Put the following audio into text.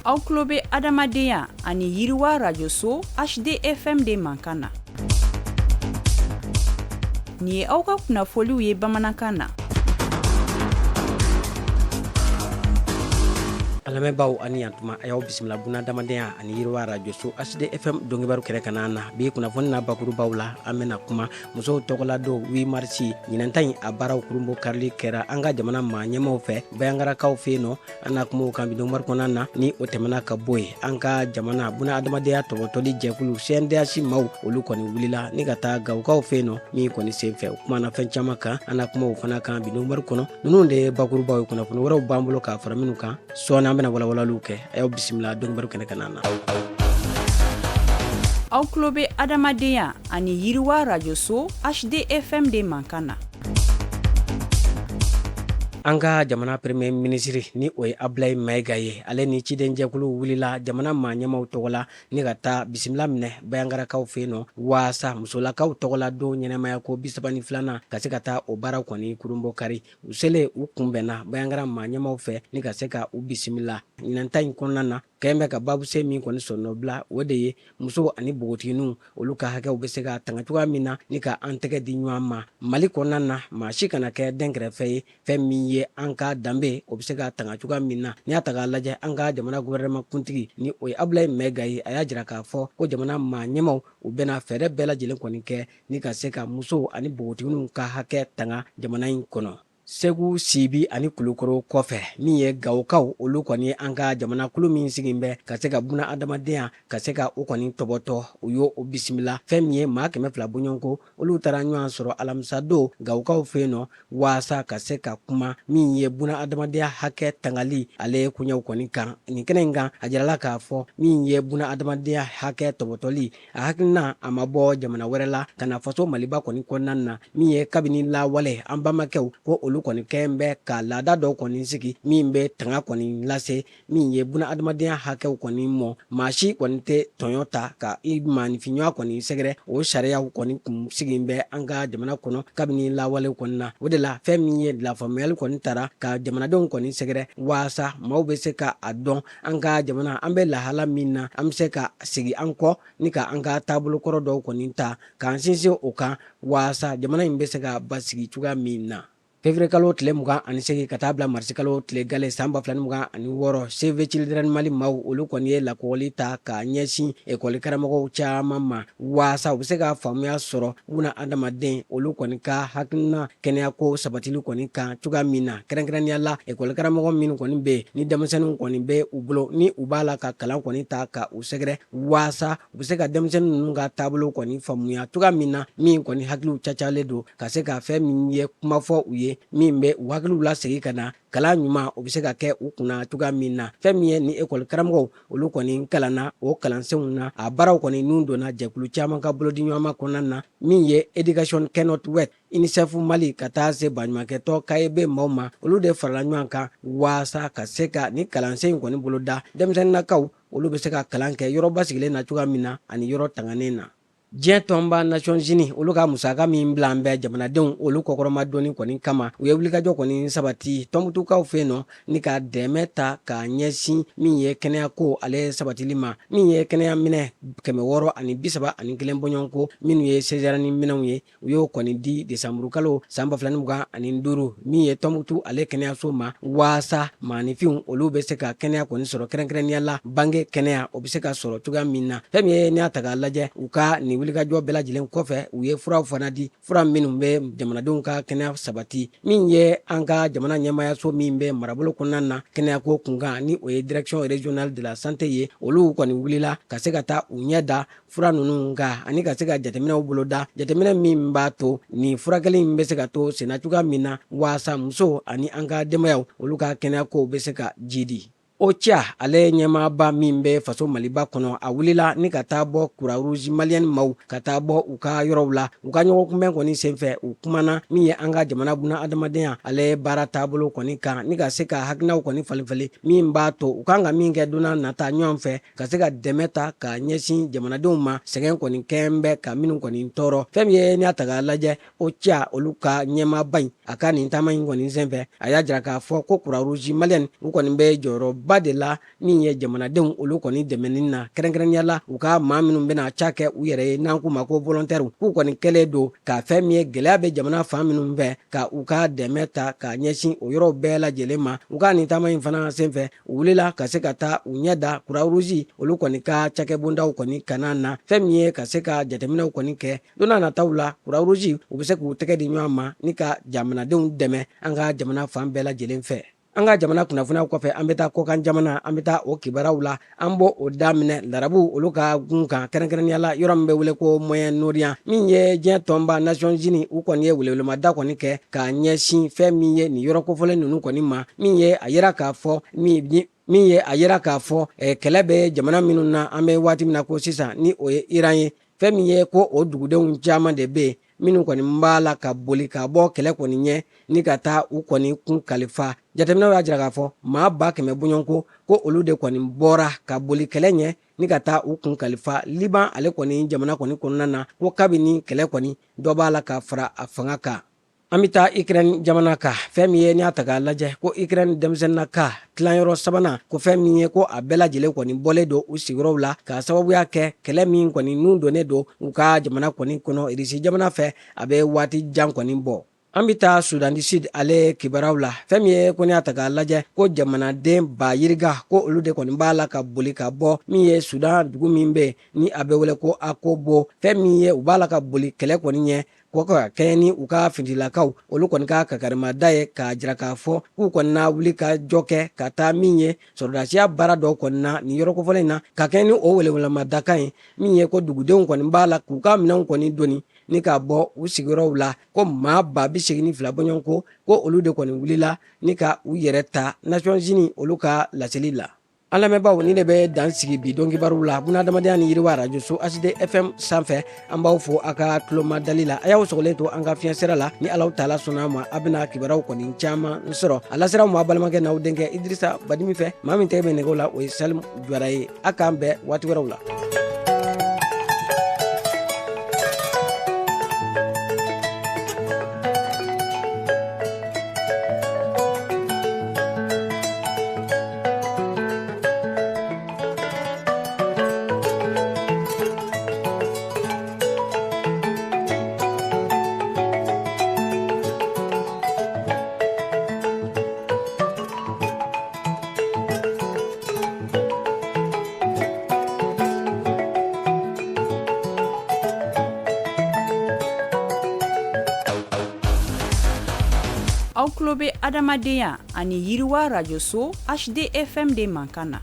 Aw tulo bɛ adamadenya ani yiriwa rajoso HDFM de mankan na. Nin ye aw ka kunnafoliw ye bamanankan na. An lamɛnbaaw ani yantuma, a y'aw bisimila bunadamadenya ani yiriwa rajoso HDFM donkibaru kɛnɛ kan na. Bi kunnafoni na bakurubaw la, an bɛna kuma musow tɔgɔla don 8 marisi ɲinan ta in, a baaraw kurunbon karili kɛra an ka jamana maa ɲɛmaw fɛ Bayangarakaw fɛ yen nɔ. An na kuma o kan bi donkibaru kɔnɔna na. Ni o tɛmɛna ka bɔ yen, an ka jamana buna adamadenya tɔbɔtɔli jɛkulu CNDH maaw, olu kɔni wulila ni ka taa Gawokaw fɛ yen nɔ min kɔni senfɛ, u kumana fɛn caman kan. An na kuma o fana kan bi donkibaru kɔnɔ. Ninnu de ye bakurubaw ye, kunnafoni wɛrɛw b'an bolo k'a fara minnu kan sɔɔni, an bɛna walawalaliw kɛ. A y'aw bisimila donkibaru kɛnɛ kan na. Aw tulo bɛ adamadenya ani yiriwa rajoso HDFM de mankan na. An ka jamana premier ministre, ni o ye Abulayi Mayiga ye, ale ni cidenjɛkulu wulila jamana maa ɲɛmaw tɔgɔ la ni ka taa bisimila minɛ Bayangarakaw fɛ yen nɔ, waasa musolakaw tɔgɔla don ɲɛnamaya ko 32nan ka se ka taa o baaraw kɔni kurunbon kari. U selen, u kunbɛnna Bayangara maa ɲɛmaw fɛ ni ka se ka u bisimila. Ɲinan ta in kɔnɔna na, kɛn bɛ ka babuse min kɔni sɔnnɔbila, o de ye musow ani npogotigininw olu ka hakɛw bɛ se ka tanga cogoya min na ni ka an tɛgɛ di ɲɔgɔn ma Mali kɔnɔna na, maa si kana kɛ dɛnkɛrɛfɛ ye. Fɛn min ye an ka danbe, o bɛ se ka tanga cogoya min na. N'i y'a ta k'a lajɛ, an ka jamana gouvernement kuntigi, ni o ye Abulayi Mayiga ye, a y'a jira k'a fɔ ko jamana maa ɲɛmaw, u bɛna fɛɛrɛ bɛɛ lajɛlen kɔni kɛ ni ka se ka musow ani npogotigininw ka hakɛ tanga jamana in kɔnɔ. Segu, Sibi ani Kulukoro kɔfɛ, min ye Gawokaw, olu kɔni ye an ka jamana kulu min sigin bɛ ka se ka buna adamadenya ka se ka u kɔni tɔbɔtɔ, u y'o o bisimila. Fɛn min ye maa 200 bɔɲɔgɔnko, olu taara ɲɔgɔn sɔrɔ alamisadon Gawokaw fɛ yen nɔ waasa ka se ka kuma min ye buna adamadenya hakɛ tangali ale koɲɛw kɔni kan. Nin kɛnɛ in kan, a jirala k'a fɔ min ye buna adamadenya hakɛ tɔbɔtɔli, a hakilina a ma bɔ jamana wɛrɛ la ka na faso Maliba kɔni kɔnɔna na. Min ye kabini lawale, an bamakɛw ko olu kɔni kɛn bɛ ka laada dɔw kɔni sigi min bɛ tanga kɔni lase min ye buna adamadenya hakɛw kɔni mɔ. Maa si kɔni tɛ tɔɲɔ ta ka i maaninfinɲɔgɔn kɔni sɛgɛrɛ. O sariyaw kɔni kun sigin bɛ an ka jamana kɔnɔ kabini lawale kɔni na. O de la, fɛn min ye lafaamuyali kɔni tara ka jamanadenw kɔni sɛgɛrɛ waasa maaw bɛ se ka a dɔn an ka jamana an bɛ lahala min na, an bɛ se ka segin an kɔ ni ka an ka taabolokɔrɔ dɔw kɔni ta k'an sinsin o kan waasa jamana in bɛ se ka basigi cogoya min na. Février kalo tile 28 ka taa bila marisi kalo tile gale san 2026, Save the Children Mali maaw, olu kɔni ye lakɔgɔli ta k'a ɲɛsin ekɔli karamɔgɔw caman ma waasa u bɛ se ka faamuya sɔrɔ buna adamaden olu kɔni ka hakilina kɛnɛyako sabatili kɔni kan cogoya min na, kɛrɛnkɛrɛnnenya la ekɔli karamɔgɔ minnu kɔni bɛ yen ni denmisɛnninw kɔni bɛ u bolo, ni u b'a la ka kalan kɔni ta ka u sɛgɛrɛ waasa u bɛ se ka denmisɛnnin ninnu ka taabolo kɔni faamuya cogoya min na, min kɔni hakiliw cacalen don ka se ka fɛn min ye kuma fɔ u ye min bɛ u hakiliw lasegin ka na kalan ɲuman, o bɛ se ka kɛ u kunna cogoya min na. Fɛn min ye ni ekɔli karamɔgɔw olu kɔni kalanna o kalansenw na, a baaraw kɔni nun donna jɛkulu caman ka bolodiɲɔgɔnma kɔnɔna na, min ye Education Cannot Wait, UNICEF Mali, ka taa se baɲumankɛtɔn KEB maaw ma. Olu de farala ɲɔgɔn kan waasa ka se ka ni kalansen in kɔni boloda, denmisɛnninnakaw olu bɛ se ka kalan kɛ yɔrɔ basigilen na cogoya min na ani yɔrɔ tanganen na. Diɲɛ tɔnba Nations Unies, olu ka musaka min bila an bɛɛ jamanadenw olu kɔkɔrɔma donni kɔni kama, u ye wulikajɔ kɔni sabati Tɔnbutukaw fɛ yen nɔ ni ka dɛmɛ ta k'a ɲɛsin min ye kɛnɛyako ale sabatili ma, min ye kɛnɛya minɛ 631 bɔɲɔgɔnko, minnu ye sezarani minɛnw ye. U y'o kɔni di desanburukalo san 2025 min ye Tɔnbutu ale kɛnɛyaso ma, waasa maaninfinw olu bɛ se ka kɛnɛya kɔni sɔrɔ, kɛrɛnkɛrɛnnenya la bange kɛnɛya, o bɛ se ka sɔrɔ cogoya min na. Fɛn min ye n'i y'a ta k'a lajɛ, u ka nin wulikajɔ bɛɛ lajɛlen kɔfɛ, u ye furaw fana di, fura minnu bɛ jamanadenw ka kɛnɛya sabati. Min ye an ka jamana ɲɛmaayaso min bɛ marabolo kɔnɔna na kɛnɛyako kunkan, ni o ye Direction régionale de la santé ye, olu kɔni wulila ka se ka taa u ɲɛ da fura ninnu kan ani ka se ka jateminɛw boloda, jateminɛ min b'a to nin furakɛli in bɛ se ka to senna cogoya min na, waasa muso ani an ka denbayaw olu ka kɛnɛyakow bɛ se ka jidi. OCHA ale ɲɛmaaba min bɛ faso Maliba kɔnɔ, a wulila ni ka taa bɔ Croix Rouge malienne maaw ka taa bɔ u ka yɔrɔw la. U ka ɲɔgɔnkunbɛn kɔni senfɛ, u kumana min ye an ka jamana buna adamadenya ale baara taabolo kɔni kan, ni ka se ka hakilinaw kɔni falenfalen min b'a to u kan ka min kɛ don nata ɲɔgɔn fɛ ka se ka dɛmɛ ta ka ɲɛsin jamanadenw ma, sɛgɛn kɔni kɛn bɛ ka minnu kɔni tɔɔrɔ. Fɛn min ye n'i y'a ta k'a lajɛ, OCHA olu ka ɲɛmaaba in, a ka nin taama in kɔni senfɛ, a y'a jira k'a fɔ ko Croix Rouge malienne u kɔni bɛ jɔyɔrɔba jɔyɔrɔba de la min ye jamanadenw olu kɔni dɛmɛni na, kɛrɛnkɛrɛnnenya la u ka maa minnu bɛna ca kɛ u yɛrɛ ye, n'an k'u ma ko volontaires, k'u kɔni kɛlen don ka fɛn min ye gɛlɛya bɛ jamana fan minnu fɛ, ka u ka dɛmɛ ta ka ɲɛsin o yɔrɔw bɛɛ lajɛlen ma. U ka nin taama in fana senfɛ, u wulila ka se ka taa u ɲɛ da Croix-Rouge olu kɔni ka cakɛbondaw kɔni kana na, fɛn min ye ka se ka jateminɛw kɔni kɛ don n'a nataw la, Croix-Rouge u bɛ se k'u tɛgɛ di ɲɔgɔn ma ni ka jamanadenw dɛmɛ an ka jamana fan bɛɛ lajɛlen fɛ. An ka jamana kunnafoniyaw kɔfɛ, an bɛ taa kɔkan jamana, an bɛ taa o kibaruyaw la. An b'o o daminɛ larabu olu ka gun kan, kɛrɛnkɛrɛnnenya la yɔrɔ min bɛ wele ko Moyen-Orient. Min ye diɲɛ tɔnba Nations Unies, u kɔni ye welewelemada kɔni kɛ k'a ɲɛsin fɛn min ye nin yɔrɔ kofɔlen ninnu kɔni ma. Min ye a yira k'a fɔ min ye a yira k'a fɔ kɛlɛ bɛ jamana minnu na an bɛ waati min na ko sisan, ni o ye Iran ye, fɛn min ye ko o dugudenw caman de bɛ yen minnu kɔni b'a la ka boli ka bɔ kɛlɛ kɔni ɲɛ ni ka taa u kɔni kun kalifa. Jateminɛw y'a jira k'a fɔ maa 100,000 bɔɲɔgɔnko, ko olu de kɔni bɔra ka boli kɛlɛ ɲɛ ni ka taa u kun kalifa Liban ale kɔni jamana kɔni kɔnɔna na, ko kabini kɛlɛ kɔni dɔ b'a la ka fara a fanga kan. An bɛ taa Ukraine jamana kan. Fɛn min ye n'i y'a ta k'a lajɛ ko Ukraine denmisɛnninnaka tilayɔrɔ sabanan, ko fɛn min ye ko a bɛɛ lajɛlen kɔni bɔlen don u sigiyɔrɔw la k'a sababuya kɛ kɛlɛ min kɔni nun donnen don u ka jamana kɔni kɔnɔ Irisi jamana fɛ, a bɛ waati jan kɔni bɔ. An bɛ taa Sudan du Sud ale kibaruyaw la. Fɛn min ye ko n'i y'a ta k'a lajɛ ko jamanaden ba yirika, ko olu de kɔni b'a la ka boli ka bɔ min ye Sudan dugu min bɛ yen ni a bɛ wele ko Akobo. Fɛn min ye u b'a la ka boli kɛlɛ kɔni ɲɛ ko ka kɛɲɛ ni u ka finitigilakaw olu kɔni ka kakarimada ye, k'a jira k'a fɔ k'u kɔni na wuli ka jɔ kɛ ka taa min ye sɔrɔdasiya baara dɔw kɔni na nin yɔrɔ kofɔlen in na. Ka kɛɲɛ ni o welewelemadakan ye, min ye ko dugudenw kɔni b'a la k'u ka minɛnw kɔni doni ni ka bɔ u sigiyɔrɔw la, ko maa 82,000 bɔɲɔgɔnko, ko olu de kɔni wulila ni ka u yɛrɛ ta Nations Unies olu ka laseli la. An lamɛnbaaw, ni ne bɛ dan sigi bi don kibaru la bunadamadenya ni yiriwa arajoso HD FM sanfɛ. An b'aw fo a ka tulomadali la. A y'aw sɔgɔlen to an ka fiɲɛ sira la. Ni Alaw taala sɔnna a ma, a bɛna kibaruyaw kɔni caman sɔrɔ. A lasera aw ma balimakɛ n'aw denkɛ Idirisa Badimi fɛ. Maa min tɛgɛ bɛ nɛgɛw la, o ye Salimu Jara ye. A k'an bɛn waati wɛrɛw la. Aw tulo bɛ adamadenya ani yiriwa rajoso HDFM de mankan na.